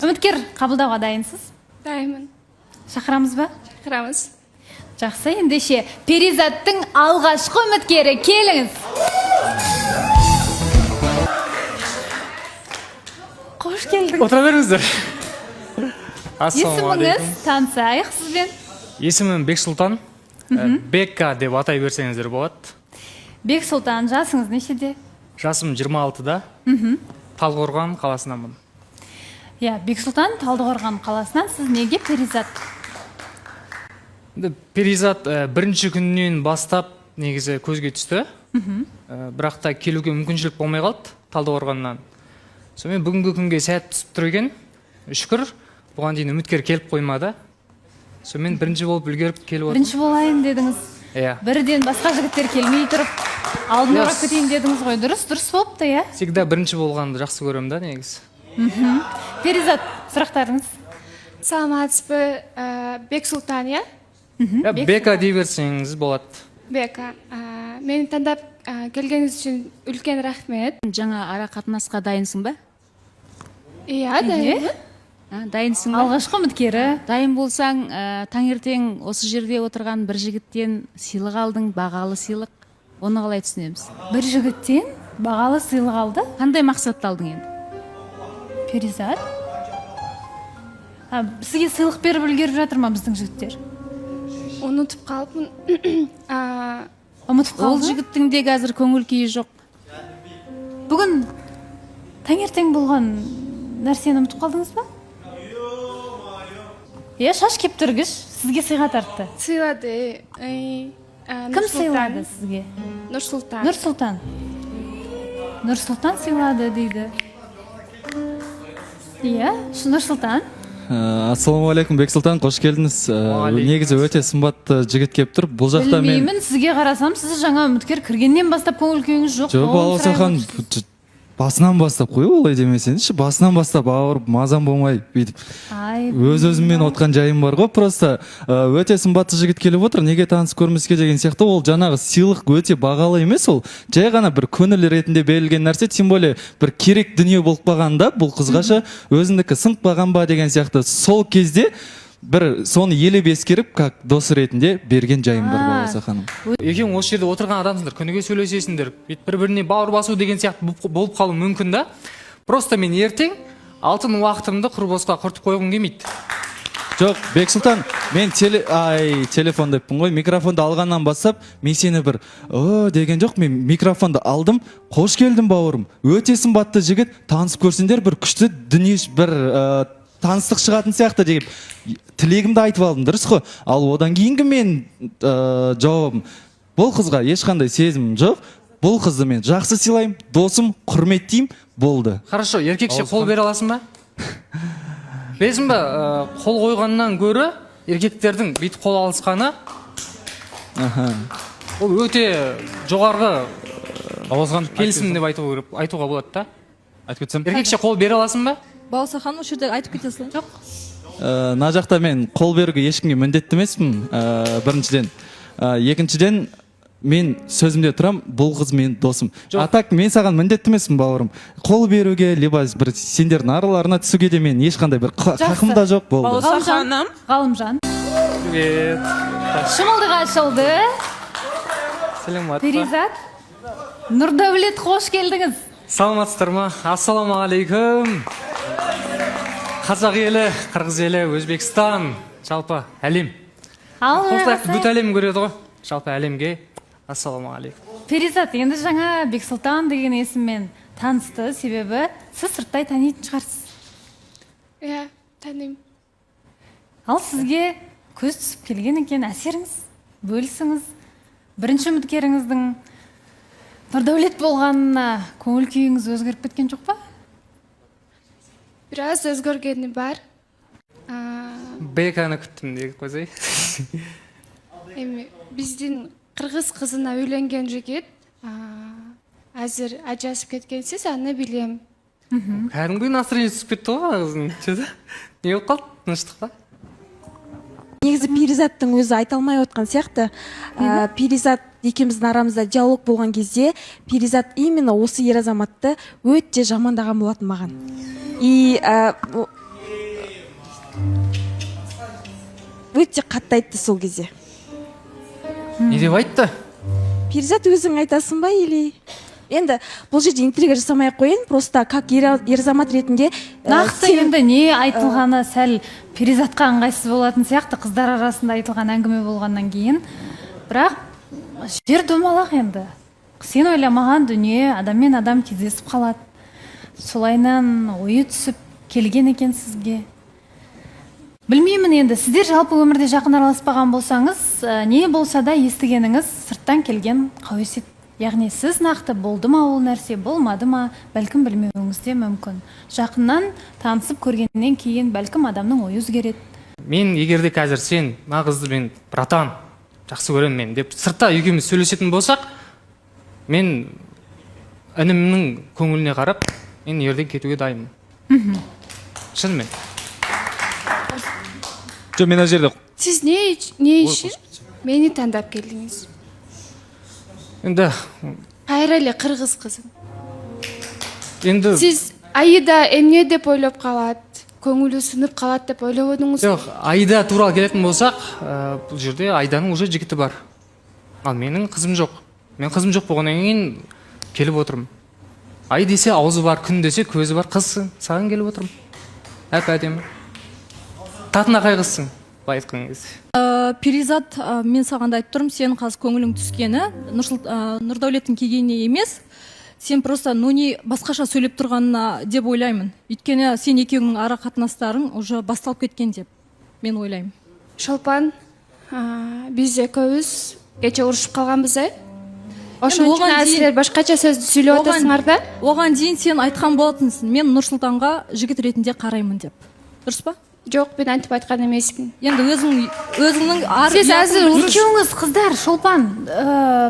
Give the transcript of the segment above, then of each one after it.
Үміткер қабылдауға дайынсыз? Дайынмын. Шақырамыз ба? Шақырамыз. Жақсы, ендеше Перизаттың алғашқы үміткері, келіңіз. Қош келдіңіз. Отыра беріңіздер. Есіміңіз, танысайық сізбен. Есімім Бексұлтан. Бека деп атай берсеңіздер болады. Бексұлтан, жасыңыз нешеде? Жасым 26-да. Талдықорған қаласынанмын. Иә, Бексұлтан, Талдықорған қаласынан. Сіз неге Перизат? Енді Перизат бірінші күннен бастап негізі көзге түсті. Бірақ та келуге мүмкіншілік болмай қалды Талдықорғаннан. Сонымен бүгінгі күнге сәт түсіп тұр екен. Шүкір, бұған дейін үміткер келіп қоймады. Сонымен бірінші болып үлгеріп келіп отырмын. Бірінші болайын дедіңіз. Иә. Бірден басқа жігіттер келмей тұрып алдын Иә. орап кетейін дедіңіз ғой. Дұрыс, дұрыс болыпты, иә? Всегда бірінші болғанды жақсы көремін да негізі. Перизат, сұрақтарыңыз? Саламатсыз ба, Бексұлтан, иә? Иә, Бека дей берсеңіз болады. Бека, мені таңдап келгеніңіз үшін үлкен рахмет. Жаңа ара қатынасқа дайынсың ба? Иә, дайынмын. А, дайынсың ба? Алғашқы үміткері. Дайын болсаң, таңертең осы жерде отырған бір жігіттен сыйлық алдың, бағалы сыйлық. Оны қалай түсінеміз? Бір жігіттен бағалы сыйлық алды. Қандай мақсатта алдың енді? Перизат, а, сізге сыйлық беріп үлгеріп жатыр ма біздің жігіттер? Ұмытып қалыппын. Ұмытып Ол қалды. жігіттің де қазір көңіл күйі жоқ. Бүгін таңертең болған нәрсені ұмытып қалдыңыз ба? Иә, шаш кептіргіш сізге сыйға тартты. Сыйлады. Кім сыйлады сізге? Нұрсұлтан. Нұрсұлтан. Нұрсұлтан сыйлады дейді. Иә, Нұрсұлтан. Ассалаумағалейкум, Бексұлтан, қош келдіңіз. Уағалейкум. Негізі өте сымбатты жігіт келіп тұр бұл жақта. Мен Білмеймін, сізге қарасам, сіз жаңа үміткер кіргеннен бастап көңіл күйіңіз жоқ. Жоқ, қолын Балауса сұрай ханым, отырсыз. басынан бастап қой, олай демесеңізші. Басынан бастап ауырып, мазам болмай, бүйтіп Ай, өз өзіммен отқан жайым бар ғой. Просто өте сымбатты жігіт келіп отыр, неге танысып көрмеске деген сияқты. Ол жаңағы сыйлық өте бағалы емес, ол жай ғана бір көңіл ретінде берілген нәрсе. Тем более бір керек дүние болып қалған да бұл қызға ше, өзіндікі сынып қалған ба деген сияқты. Сол кезде бір соны елеп ескеріп, как дос ретінде берген жайым бар, А. Балауса ханым. Екеуің осы жерде отырған адамсыңдар, күніге сөйлесесіңдер, бүйтіп бір біріне бауыр басу деген сияқты болып қалуы мүмкін да. Просто мен ертең алтын уақытымды құр босқа құртып қойғым келмейді. Жоқ, Бексұлтан, мен теле, ай, телефон деппін ғой, микрофонды алғаннан бастап мен сені бір о деген жоқ. Мен микрофонды алдым: «Қош келдің, бауырым, өте сымбатты жігіт, танысып көрсеңдер, бір күшті дүние, бір таныстық шығатын сияқты», — деп тілегімді айтып алдым, дұрыс қой? Ал одан кейінгі мен жауабым: бұл қызға ешқандай сезімім жоқ, бұл қызды мен жақсы сыйлаймын, досым, құрметтеймін, болды. Хорошо, еркекше қол бере аласың ба? Білесің ба, қол қойғаннан гөрі еркектердің бүйтіп қол алысқаны, ол өте жоғарғы Балауса келісім деп айту керек, айтуға болады да. Айтып кетсем. Еркекше қол бере аласың ба? Балауса ханым, осы жерде айтып кете салайын. Жоқ. Мына жақта мен қол беруге ешкімге міндетті емеспін, біріншіден. Екіншіден, мен сөзімде тұрам, бұл қыз менің досым. А так мен саған міндетті емеспін, бауырым, қол беруге, либо бір сендердің араларына түсуге де мен ешқандай бір Жақсы. хақым да жоқ, болды. Балауса ханым. Ғалымжан. Привет. Шымылдық ашылды. Саламатсыз ба? Перизат. Нұрдәулет, қош келдіңіз. Саламатсыздар ма? Ассалаумағалейкум, қазақ елі, қырғыз елі, Өзбекстан, жалпы әлем. Ал Қосылайық, бүт әлем көреді ғой. Жалпы әлемге ассалаумағалейкум. Перизат енді жаңа Бексұлтан деген есіммен танысты, себебі сіз сырттай танитын шығарсыз. Иә, танимын. Ал сізге көз түсіп келген екен, әсеріңіз, бөлісіңіз. Бірінші үміткеріңіздің Нұрдәулет болғанына көңіл күйіңіз өзгеріп кеткен жоқ па? Біраз өзгергені бар. Беканы күттім деп қойсай. Эми биздин кыргыз кызына үйленген жигит, азыр ажырашып кеткенсиз, аны билем. Кәдімгі настроение түсіп кетті ғой ана қыздың. Че да, не болып қалды, тыныштық па? Негізі Перизаттың өзі айта алмай отқан сияқты. Перизат екеуміздің арамызда диалог болған кезде Перизат именно осы ер азаматты өте жамандаған болатын маған. И Өте қатты айтты сол кезде. Не деп айтты? Перизат, өзің айтасың ба или енді бұл жерде интрига жасамай ақ қояйын, просто как ер азамат ретінде Нақты енді не айтылғаны сәл Перизатқа ыңғайсыз болатын сияқты, қыздар арасында айтылған әңгіме болғаннан кейін. Бірақ жер домалақ енді, сен ойламаған дүние, адаммен адам кездесіп қалады. Солайынан ойы түсіп келген екен сізге. Білмеймін енді, сіздер жалпы өмірде жақын араласпаған болсаңыз, не болса да естігеніңіз сырттан келген қауесет, яғни сіз нақты болды ма ол нәрсе, болмады ма, бәлкім, білмеуіңіз де мүмкін. Жақыннан танысып көргеннен кейін бәлкім адамның ойы өзгереді. Мен егер де қазір сен мына қызды мен, братан, жақсы көремін мен деп сыртта екеуміз сөйлесетін болсақ, мен інімнің көңіліне қарап, мен ертең кетуге дайынмын шынымен. Жоқ, мен ана жерде Сиз не үшін мени тандап келдиңиз? Енді Кайра эле кыргыз кызын. Енді Сиз Аида эмне деп ойлоп калат, көңүлү сынып калат деп ойлободуңузбу? Жоқ, Аида туралы келетін болсақ, бұл жерде Айданың уже жігіті бар, ал менің қызым жоқ. Мен қызым жоқ болғаннан кейін келіп отырмын. Ай десе аузы бар, күн десе көзі бар қызсың, саған келіп отырмын. Әп әдемі, татынақай қызсың, былай айтқан кезде. Перизат, мен саған да айтып тұрмын, сенің қазір көңілің түскені Нұрдәулеттің келгеніне емес, сен просто, ну, не басқаша сөйлеп тұрғанына деп ойлаймын. Өйткені сен екеуіңнің ара қатынастарың уже басталып кеткен деп мен ойлаймын. Шолпан, биз экөөбүз кечээ урушуп калганбыз, ошон үчүн Оған азыр дейін- силер башкача сөздү сүйлөп атасыңар да. Оған дейін сен айтқан болатынсың, мен Нұрсұлтанға жігіт ретінде қараймын деп, дұрыс па? Жок, мен антип айткан эмесмин. Енді өзің өзіңнің ар Сиз азыр Екеуіңіз, қыздар, Шолпан,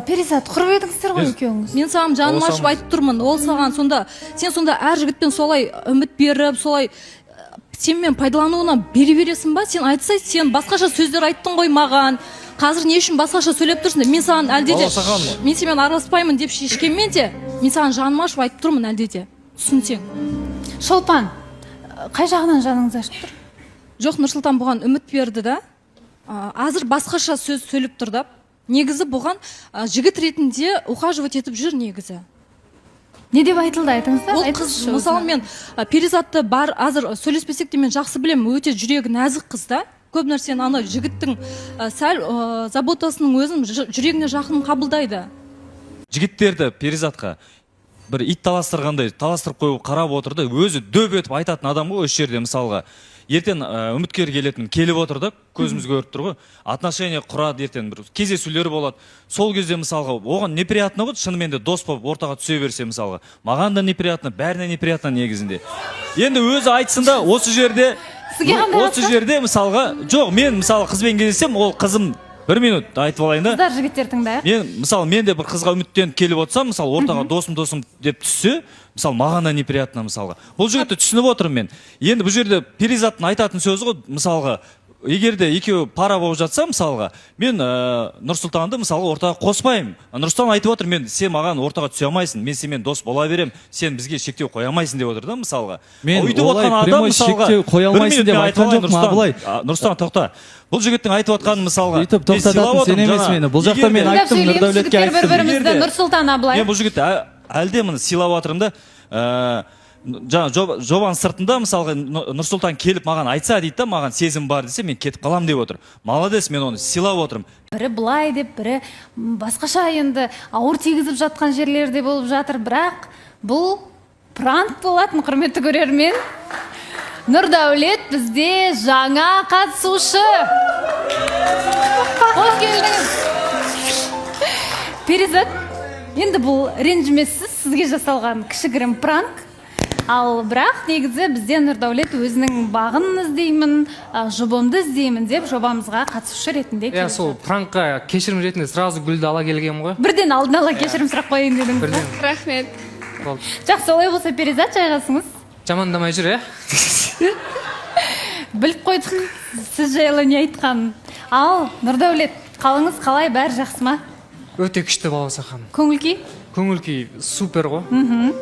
Перизат, құрып едіңіздер ғой екеуіңіз. Мен саған жаным ашып айтып тұрмын. Ол саған сонда, сен сонда әр жігітпен солай үміт беріп, солай сенімен пайдалануына бере бересің ба? Сен айтсай, сен басқаша сөздер айттың ғой маған, қазір не үшін басқаша сөйлеп тұрсың деп. Мен саған әлде де, Балауса ханым. мен сенімен араласпаймын деп шешкенмен де, мен саған жаным ашып айтып тұрмын, әлде де түсінсең. Шолпан, қай жағынан жаныңыз ашып тұр? Жоқ, Нұрсұлтан бұған үміт берді да, азыр басқаша сөз сөйлеп тұр да. Негізі бұған жігіт ретінде ухаживать етіп жүр негізі. Не деп айтылды, айтыңыздар. Ол қыз Айтыңызшы мысалы өзіңіз. Мен Перизатты бар азыр сөйлеспесек те, мен жақсы білемін, өте жүрегі нәзік қыз да. Көп нәрсені ана жігіттің сәл заботасының өзін жүрегіне жақын қабылдайды. Жігіттерді Перизатқа бір ит таластырғандай таластырып қойып қарап отыр да. Өзі дөп етіп айтатын адам ғой осы жерде. Мысалға, ертең үміткер келетін келіп отыр да, көзіміз көріп тұр ғой, отношения құрады, ертең бір кездесулер болады. Сол кезде, мысалға, оған неприятно ғой шынымен де дос болып ортаға түсе берсе. Мысалға, маған да неприятно, бәріне неприятно негізінде. Енді өзі айтсын да осы жерде. Сізге қандай Осы қатысы? жерде, мысалға, жоқ, мен, мысалы, қызбен кездессем, ол қызым, бір минут айтып алайын да. Қыздар, жігіттер, тыңдайық. Мен, мысалы, мен де бір қызға үміттеніп келіп отырсам, мысалы, ортаға досым, досым деп түссе, мысалы, маған да неприятно. Мысалға, бұл жігітті түсініп отырмын мен. Енді бұл жерде Перизаттың айтатын сөзі ғой, мысалға, егер де екеуі пара болып жатса, мысалға, мен Нұрсұлтанды, мысалға, ортаға қоспаймын. Нұрсұлтан айтып отыр: мен, сен маған ортаға түсе алмайсың, мен сенімен дос бола беремін, сен бізге шектеу қоя алмайсың деп отыр да, мысалға. Мен Ал өйтіп олай отқан адам, прямой мысалға, шектеу қоя бір алмайсың минут деп мен айтып айтқан алайын, жоқпын, Нұрсұлтан. Абылай. Нұрсұлтан, тоқта. Бұл жігіттің айтып отқанын, мысалға, Өйтіп мен сыйлап тоқтататын сен отырмын емес жаңа. мені. Бұл жақта Егер де- мен Тыңдап айттым, сөйлейміз, Нұрдәулетке жігіттер, бір айттым. бірімізді. Егер де- Нұрсұлтан, Абылай. Мен бұл жігітті әлде міне сыйлап жатырмын да. Жаңа жобаның сыртында, мысалға, Нұрсұлтан келіп маған айтса дейді да, маған сезім бар десе, мен кетіп қаламын деп отыр. Молодец, мен оны сыйлап отырмын. Бірі былай деп, бірі басқаша, енді ауыр тигізіп жатқан жерлер де болып жатыр. Бірақ бұл пранк болатын, құрметті көрермен. Нұрдәулет бізде жаңа қатысушы. Қош келдіңіз, Перизат. Енді бұл ренжімессіз, сізге жасалған кішігірім пранк. Ал бірақ негізі бізде Нұрдәулет өзінің бағын іздеймін, жұбымды іздеймін деп жобамызға қатысушы ретінде Иә, келіп сол жатыр. пранкқа кешірім ретінде сразу гүлді ала келгенмін ғой. Бірден алдын ала кешірім сұрап қояйын дедіңіз ба? Бірден. Рахмет. Болды. Жақсы, олай болса, Перизат, жайғасыңыз. Жамандамай жүр, иә. Біліп қойдық сіз жайлы не айтқанын. Ал Нұрдәулет, қалыңыз қалай, бәрі жақсы ма? Өте күшті, Балауса ханым. Көңіл күй? Көңіл күй супер ғой.